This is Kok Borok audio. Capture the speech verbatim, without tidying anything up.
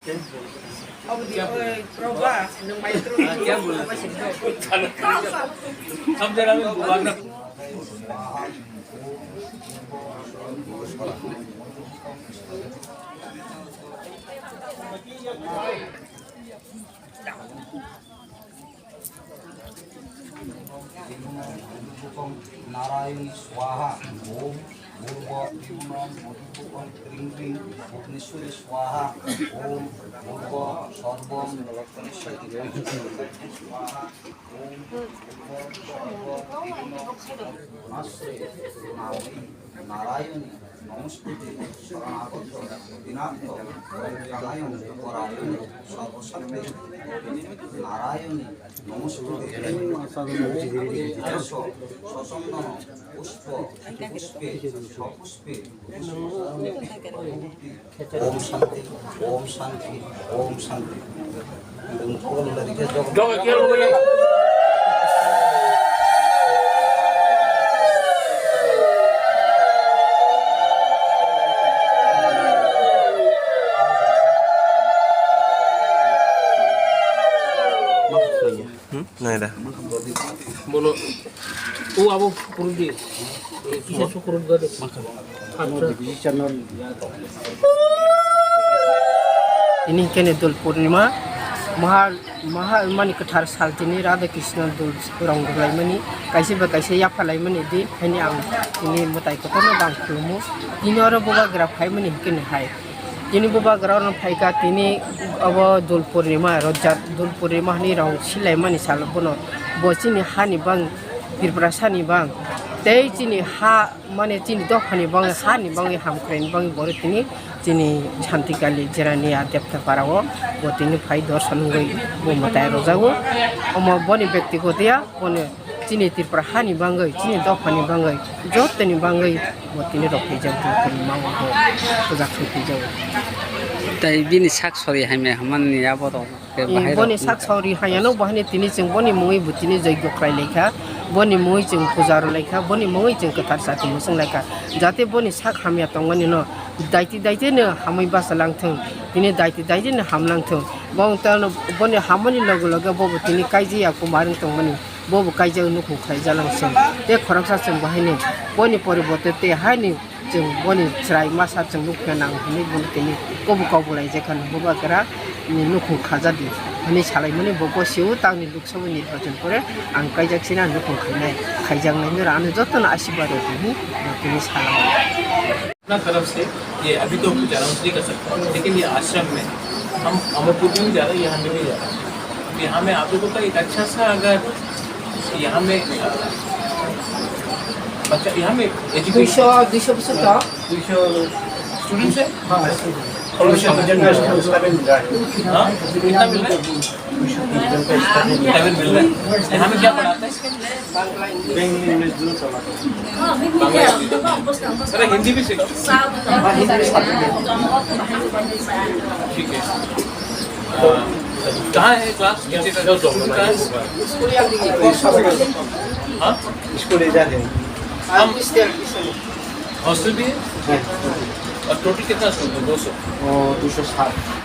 Abo di, oi, proba, nwng mai tru. Kya bola? Samjha raha hu, bhagwan. Narayani swaha. Om urva dimunam madhubakam kring kring bhuvneshwari swaha. Om urva sarvam swaha. Om urva sarva dimunam asre nami Narayani Namaste, Saranagata, Dinatha, Janayam, Parayana, Sarvasakti, Narayani, Namaste, Arso, Sasandana, Pushpa, Pushpe, Sapuspe, Om Shanti, Om Shanti, Om Shanti. Hmm? Nai da. Bono. O abo kurdi. Kisa sukurut gade. Ini kene Dol Purnima, maha, maha mani kwthar sal tini Radha Krishna dol rong rwlaimani, kaisa ba kaisa yaphalaimani di, haini ang tini mwtai kotorno bang khulumu. Tini oro bubagra phaimani hwnkhe ni hai. Tini bubagra oro phaikha, tini abo Dol Purnima, rojak Dol Purnima hani rong silaimani salo bono, bo chini hani bang, Tripura sani bang, tei chini ha, mane chini dophani bagwi, hani bagwi, hamkraini bagwi borok tini chini Santikali Jerania Debta Para o bo tini phai dorson wngwi bo mwtai rwjago. Omo boni bektigoto ya, bono chini Tripura hani bagwi, chini dophani bagwi, jotoni bagwi bo tini rok phaijak, bo tini ma bo puja khlai phaijago. Tai bini sak sori hamya hwnmani abo rok. Boni sak sori hayano, bo haino tini chwng boni mungwi bo tini joigo khlai laikha, boni mungwi chwng puja rw laikha, boni mungwi chwng kwthar chati muchung laikha, jate boni sak hamya tongmani no daiti daiti no hamwi bacha langthung, tini daiti daiti no ham langthung. Bo wng tano boni hammani loge loge bo bo tini kaijaya kumar wng tongmani, bo bo kaijak nukhung khlai jalang chwng, tei khoroksa chwng bo haino boni poriborte tei haino Chwng boni chwrai masa chwng nukna nang hwnwi bono tini kobo kok bwlaijak kha, bubagra ni nukhung khajadi hwnwi salaimani bo gosio. Tangni Lok Sabha nirbachon pore ang kaijak sina nukhung khainai, khaijaknai, noro ano jotono asirwad rw di hwnwi bo tini salaimani. अपना तरफ से ये अभी तो कुछ अनाउंस नहीं कर सकता, लेकिन ये आश्रम में हम अमरपुर में भी जा रहे हैं, यहाँ में भी जा रहे हैं। यहाँ में आप लोगों का एक अच्छा सा अगर यहाँ में, अ, बच्चा यहाँ में एजुकेशन दुई सौ, दुई सौ बच्चा था। दुई सौ स्टूडेंट्स है? हाँ, स्टूडेंट्स। और दुई सौ जनरल स्टूडेंट्स का भी मिल रहा है। हाँ? कितना मिल रहा है? दुई सौ तीस जन का स्टूडेंट मिल रहा है। यहाँ में क्या पढ़ाते हैं? बेंगली, इंग्लिश दोनों चलाते हैं। बांग्ला, हिंदी। अरे, हिंदी भी सीख। हाँ, हिंदी भी सीख। ठीक है। कहाँ है क्लास? कितने का? स्कूल कहाँ है? हाँ? स्कूल इधर है। हम हॉस्टल भी है? हाँ। और टोटल कितना स्टूडेंट है? दो सौ? वो दो सौ साठ।